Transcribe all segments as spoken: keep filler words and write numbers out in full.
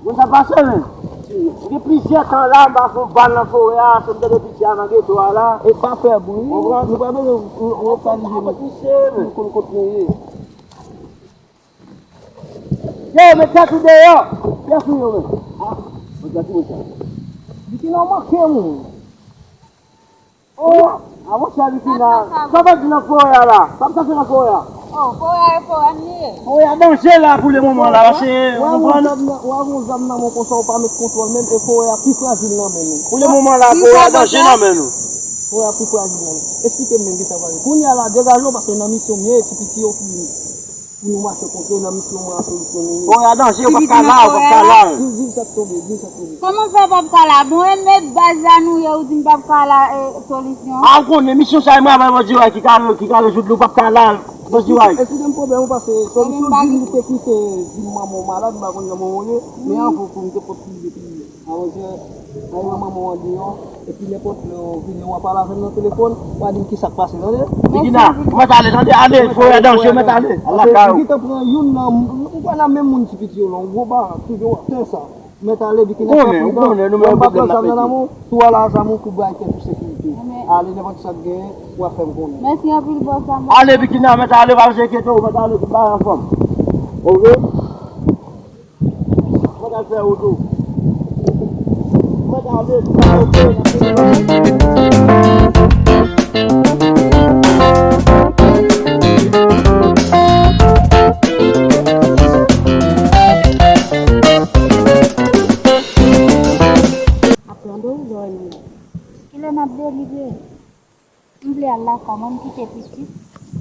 Bon, sa pase, men. Gen plizyè tan la, m pa fè yon bal nan forè a, se m tande piti a nan geto a la. E pa fè bri, nou pa bezwen lokalize nou. Nou konn kot nou ye. Yo, met tèt ou deyò. Pyès ou yo, men. Ah, mwen tèt ou, mwen tèt. Bikina, w manke moun. Oh, a monchè Bikina, sa w ap di nan forè a la? Sa w ap chache nan forè a? Oh, forè a e forè m li ye. Forè a danje la pou le moman la, paske w konprann. W ap gon zam nan men w konsa, w pa met kontwòl menm, e forè a pi frajil nan men nou. Pou le moman la, forè a danje nan men nou. Forè a pi frajil nan men nou. Esplike m menm kisa w pale. Kounye a la, degaje w, paske nan misyon m ye, ti piti yo fini. Pou nou mache kontre nan misyon mwen an, solisyon nou ye. Forè a danje, ou p ap ka la, ou p ap ka la. Di, di sa k tonbe, di sa k tonbe. Kòman fè p ap ka la? Bon, e met baz la nou ye, ou di m p ap ka la, e, solisyon. A, ou konnen, misyon sa e mwen avè Bòs Diray ki ka, ki ka rezoud li, ou p ap ka la, Bòs Diray. Esplike m pwoblèm ou, paske solisyon di m ou te kite, di m manman w malad, m pa konn jan manman w ye, men anvan pou m te pot pliye, pliye. Avanse, al wè manman w andeyò, epi nenpòt lè w vini, w a pale avè m nan telefòn, w a di m kisa k pase, tande? Bikina, ou mèt ale, tande, ale, forè a danje, ou mèt ale, al lakay ou. Ou gentan pran youn nan, ou pa nan menm moun ti piti yo la, yon gwo barak, toujou w ap fè sa. Ou mèt ale, Bikina, fè pridan. Ou konnen, ou konnen, nou menm pwoblèm n ap regle. Si w al a zam ou pou bay tèt ou sekirite. Ale, nenpòt sa k genyen, w a fè m konnen. Mèsi anpil, bòs la. Ale, Bikina, mèt ale, pa enkyete w, mèt ale, tout bagay anfòm. Oke? Mwen al fè wout ou. Mwen al fè wout ou. Ap tande w, Joël. Kilè n ap delivre? M vle al lakay mwen, m kite pitit.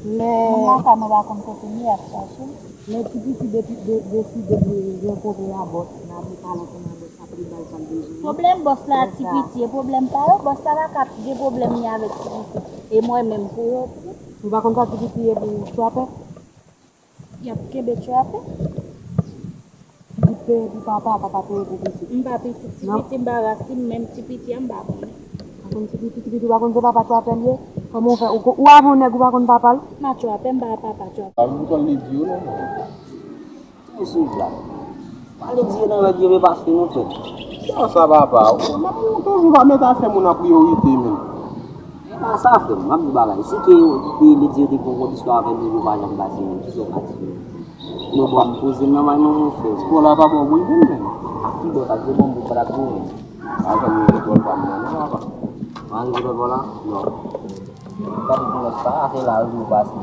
Lè... Menm lakay mwen pa konn kote m ye, ap chache. Lè ti pitit de, de, deside li rankontre a bòs la, li pale ansanm a bòs la pou li ba l sa l bezwen. Pwoblèm bòs la ak ti piti e pwoblèm pa yo. Bòs la pa ka gen pwoblèm li avèk ti pitit. E mwen menm pou yo tou. Ou pa konn sa ti piti ye pou trapè? Y ap kenbe trapè. Pitit peye pou papa, papa peye pou pitit. M pa pitit, ti piti m pa rasin, menm ti piti a m pa konnen. Pa konn ti piti, ti piti pa konn se papa trapè l ye? Kòman w fè? Ou ko-, ou avè yon nèg ou pa konn papa l? M pa trapè, m pa papa trapè. Pa vin kòl li di yo non. Ti mesye la. Pale di yo nan lòt yo, men pa fè nou fè. Kòman sa papa? M ap toujou pa met afè moun an priyorite menm. E pa sa frè m, m ap di w bagay. Si ke yo, ke Ledi yo te gen yon istwa avè nou, yo pa janm pase menm, kisa w ka di yo? Yo ban m poze m nan may mwen, monchè. Spò la pa ba w boul vin menm. A ki bò sa, se ban m boul pa t ap goumen. A janm yon lekòl pa m nan, non, papa. Mwen rive lekòl la? Non. Gade pou lòt pa, se la yo toujou pase.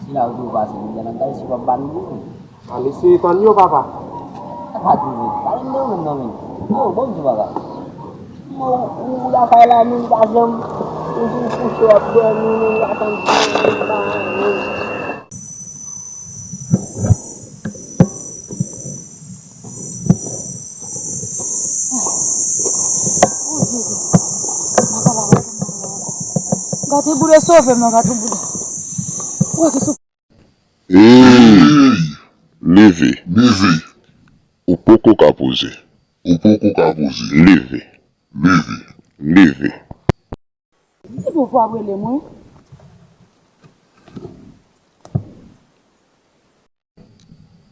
Se la yo toujou pase, nou gade, gade si w ap ba nou boul. Ann eseye tann yo, papa. Sa pa tounen. Pale m de ou menm non, men. Oh, bon, m di w bagay. Ou, ou lakay la, nou pa janm, ou toujou kouche, w ap dòmi, nou pa janm di, nou pa janm. Oh, Jezi. Gade boule sove m non, gade boule. Ou wè ki sou Ey! Leve! Leve! Ou poko ka poze. Ou poko ka poze. Leve! Leve! Leve! Li gen dwa rele mwen.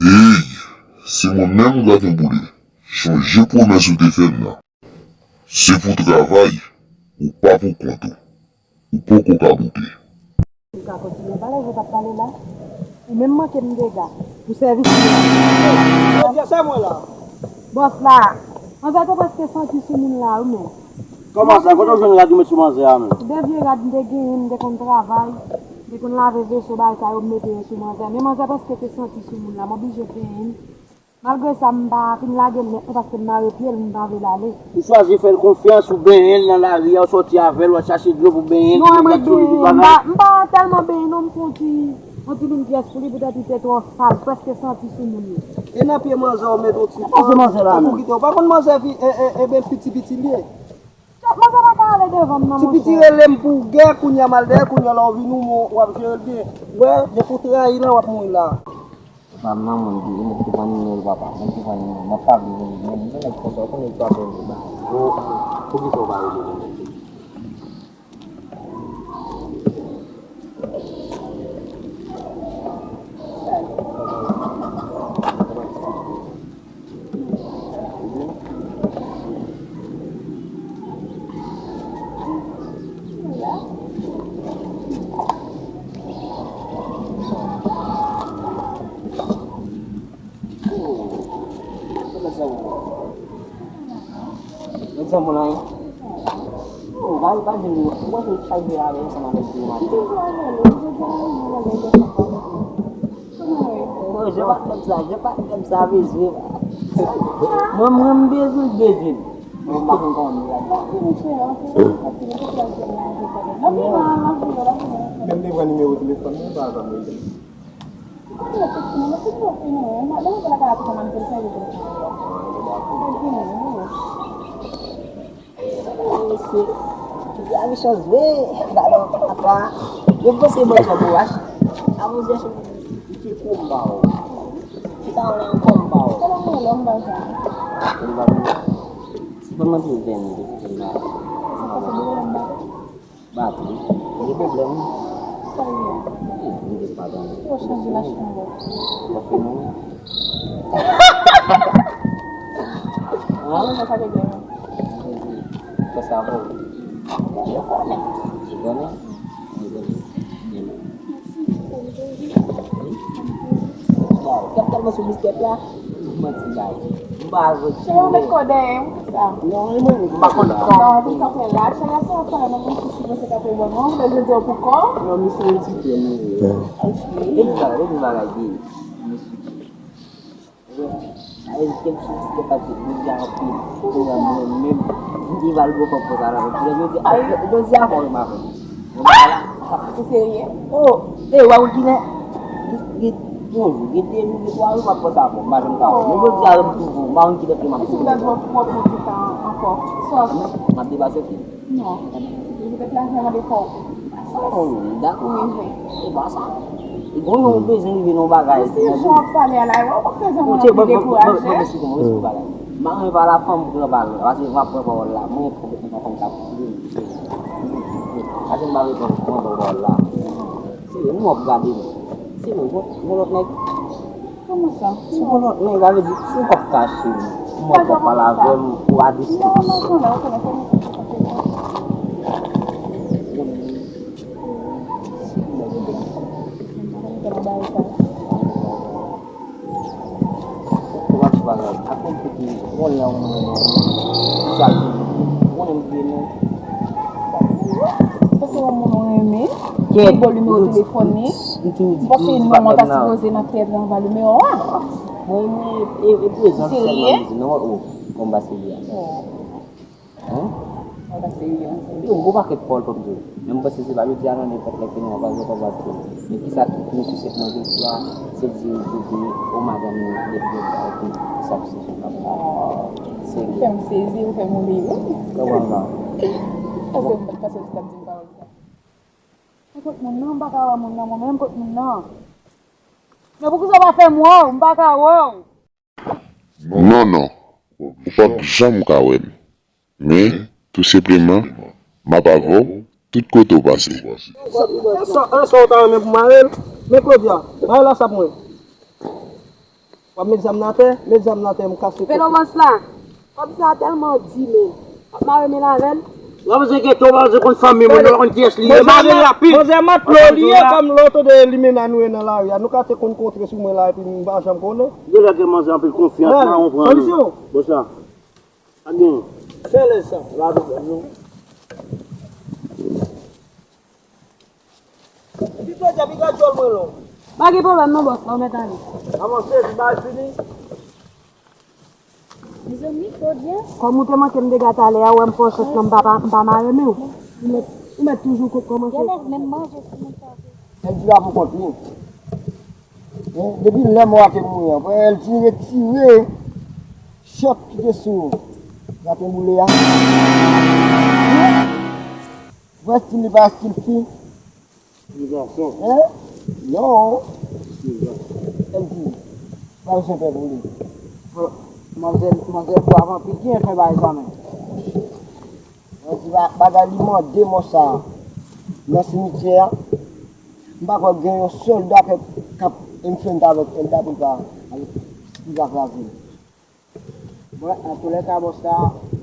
Ey! Se mwen menm, Graten Boule. Chonje pwomès ou te fè m nan. Se pou travay, ou pa pou kont ou. Ou poko ka boute. Ou ka kontinye pale jan w t ap pale la. Ou menm manke m dega pou sèvis ou yo. Ebyen, se mwen la. Bòs la, manzè te prèske santi sou moun la, wi, men. Kòman sa? Kote w jwenn rad ou met sou manzè a, menm? De vye rad m te genyen, m te konn travay, m te konn lave veso, bagay sa yo, m mete yo sou manzè. Men manzè prèske te santi sou moun la, m oblije benyen l. Malgre sa, m pa fin lage l nèt non, paske m mare pye l, m pa vle l ale. Ou chwazi fè l konfyans, ou benyen l nan lari a, ou sòti avè l, w al chache dlo pou benyen l, pou l mèt sou li, tout bagay. Non, mwen benyen, m pa, m pa tèlman benyen non, m fè yon ti, yon ti limyès pou li, poutèt li te twò sal, prèske santi sou moun yo. E nan pye manzè w met yon ti fanm, tankou kite w pa konn manzè fi, e, e, e ben piti piti l ye. Manzè pa ka ale devan m nan, monchè. Ti piti rele m pou gè, kounye a m al dèyè, kounye a la w vini, w ap jere l byen. Wè, depi w trayi la, w ap mouri la. Papa m nan moun ki, mwen ki pran nimewo l, papa. Mwen ki pran nimewo l. Mwen pa vle rele l, men, men nèg konsa, ou konnen l pa vle rele. O, poukisa w pa rele l menm? Moun anyen. Oh, pa, pa di nou, mwen se chaje avè ansanm avèk Dye maten. Ki te jwe avè l? Ou jwe avè l, ou jwe avè l. Kòman w ye? Oh, je pa t fè sa, je pa t fè sa, bezwen. Mwen, mwen, m bezwen, bezwen. Mwen pa konn kòman m la. Menm te pran nimewo telefòn mwen, pa janm rele. Mesye, mesye a gen chans vre. Gade apa. Yo panse mwen se bourach. A mwen se ki konba w. Ki ta wè an konba w. Konba w. Se pa mwen ki vennde. Bat wi. Gen pwoblèm wi. Sa w ye? Wi, m gen padan. Ou chanje lach konba. Ou fè non. An? Mwen sa te gen. Fè sa pou ou. Ou konnen. Ou konnen. Ou konnen. Wi. Wow, tèt tèlman sou biskèt la. Manti, guys. M pa jwe ti. Cheri, ou met kò dèyè m pou sa. Non, e mwen, m pa konn kò. Non, pou kanpe la, cheri, a sa w ap pale nan moun ki sipoze kanpe bò non, ou vle jodi a pou kò. Non, misye yon ti frè m li ye. Depi bagay, depi bagay, depi misye. Ay, kèk chans ke pati, deja anpil. Pou mwen, mwen menm, m te va l gwo fòk pou sa la. Jodi a, jodi a fò w remakè. Ou serye? Oh, e, w a wè kilè? Gen, gen, bonjou, gen de jou, gen twa jou, m ap fè sa ankò, m pa janm ka wè. Men jodi a, m toujou, m pa konn kilè ke m ap toujou. E si w ta jwenn pwòp yon ti tan ankò? Sa w ap fè? M ap depase fi. Non, ou te plase mande fò. Oh, dakò. Wi, wi. E pa sa. E gon jan ou bezwen rive nan yon bagay. Ou se jan w ap pale a la, ou pa fè zanmi w ap dekouraje. Bon, bon, bon, bon, bon, bagay. M pa renmen pale a fanm pou pran pale, paske m ap pran pawòl la. Mwen, pran fanm k ap Ase m pa reponn, mwen pran pawòl la. Se mwen w ap gade m. Se mwen, gon, gon lòt nèg. Kòman sa? Si gon lòt nèg, sa vle di, si w p ap kache m, mwen w ap pale avè m, ou a distans. Non, non, non, non, non, non, non. Ou pa ti bagay. Akoz se ki yon lè ou renmen, sa ki ou konnen m bliye non. Paske yon moun ou renmen, li ba w nimewo telefòn li. M panse non an ta sipoze nan tèt lan anvan nimewo a. Mwen, mwen, e, e prezans sèlman m di non, oh, konba serye a. Hein? Yo, gwo pakèt pawòl pou m di w. Men m panse se pa jodi a non, nenpòt lè ke nou ap pale, konba tou. Men kisa ki plis sèlman jodi a, se di w, di w, o madanm nou, depi yo ba w tou, sa ki se sou kap la. Serye. Ou fè m sezi, ou fè m oubli wi. Kòman sa? Paske m pa t panse ou t ap di m pawòl sa. Men kot moun nan, m pa ka wè moun nan, mwen menm kot moun nan. Men poukisa w pa fè m wè w, m pa ka wè w. Non, non, ou p ap janm ka wè m. Men, tou senpleman, m ap avè w tout kote w pase. Sa, sa, sa w ta renmen pou m mare l? Men Claudia, mare l ansanm mwen. W ap met zam nan atè, met zam nan atè, m kase kòt ou. Felomans la, fanm sa tèlman di, men w ap mare men l avè l. Ou pa bezwen enkyete w, ou pa bezwen konn fanmi moun nan, ou pa konn kiyès li ye. Mare l rapid. Manzè matlo li ye, kòm lè w tande limena nou ye nan lari a. Nou ka te konn kontre sou mwen la, epi m pa janm konnen. Gen lè gen manzè anpil konfyans, mawon pran nou. Solisyon. Bon sa. Pa gen. Fè lè sa. Pa gen pwoblèm non. Epi Claudia, piga djòl mwen lò. Pa gen pwoblèm non, bòs la, ou mèt ale. Avanse, ti bagay fini. Mezanmi, Claudia. Kòm ou te manke m dega talè a, ou wè m pran chans lan, m pa, pa, m pa mare men w. Ou mèt, ou mèt toujou ko-, kòmanse. Gade, menm manje sou mwen sa. Èl di la pou kont li. Hein? Depi lè mò a te mouri an, pran èl di retire chòk ki te sou gate boule a. Hein? Vwè stil li pa stil fi. Ti gason. Hein? Non. Ti gason. Èl di, pa bezwen pè pou li. Manzèl, manzèl bwav anpil, ki fè bay zanmi. Mwen di ba-, bagay li mande mò sa a nan simityè a. M pa kwè gen yon sòlda k ap enfront avèk Elda pou l pa, pou l pa kraze l. Bon, antoulèka, bòs la,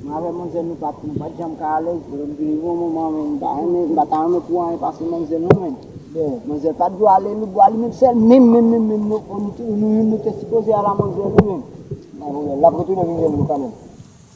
mwen avèk manzèl nou pa t, nou pa t janm ka alèz. Jodi yon moman, men m pa renmen, m pa ta renmen pou anyen pase manzèl non, men. Bon. Manzèl pa t dwe ale loutbò a li menm sèl, menm, menm, menm, menm, nou, nou, nou, nou te sipoze al a manzèl wi, men. Pa gen pwoblèm, l ap retounen vin jwenn nou kanmenm.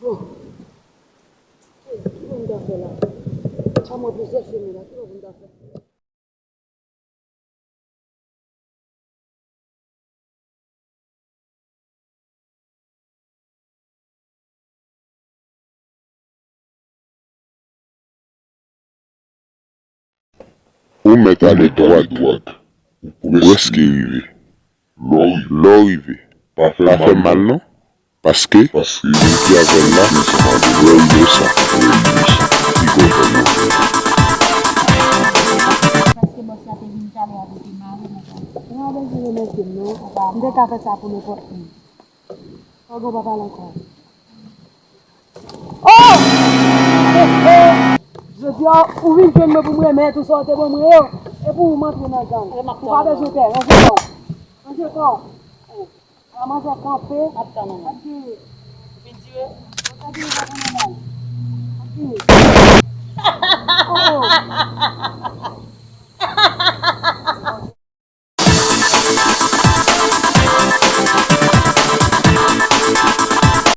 Bon. Ki pou m ta fè la? Sa mwen plizyè semèn la, ki pou m ta fè? Ou mèt ale dwat. Ou prèske rive. Lè w rive, pa fè mal non. Paske, li ki avè l la, vrè inosan. Vrè inosan. Li gwo vrè inosan. Paske bòs la te vin talè a pou te mare mwen. Ou pa bezwen remèsye m non. M te ka fè sa pou nenpòt moun. Pòg ou pa pale ankò. Oh! Eh, eh! Jodi a, ou vin jwenn mwen pou m remèt ou sa w te ban mwen yo. Epi ou m antre nan gang. Ou pa bezwen pè, ranje kò w. Ranje kò w. A manzè kanpe. M ap tann ou. Ap di. Vin dire. Ou ta di ou pa konnen mal. Ap di. Oh, oh.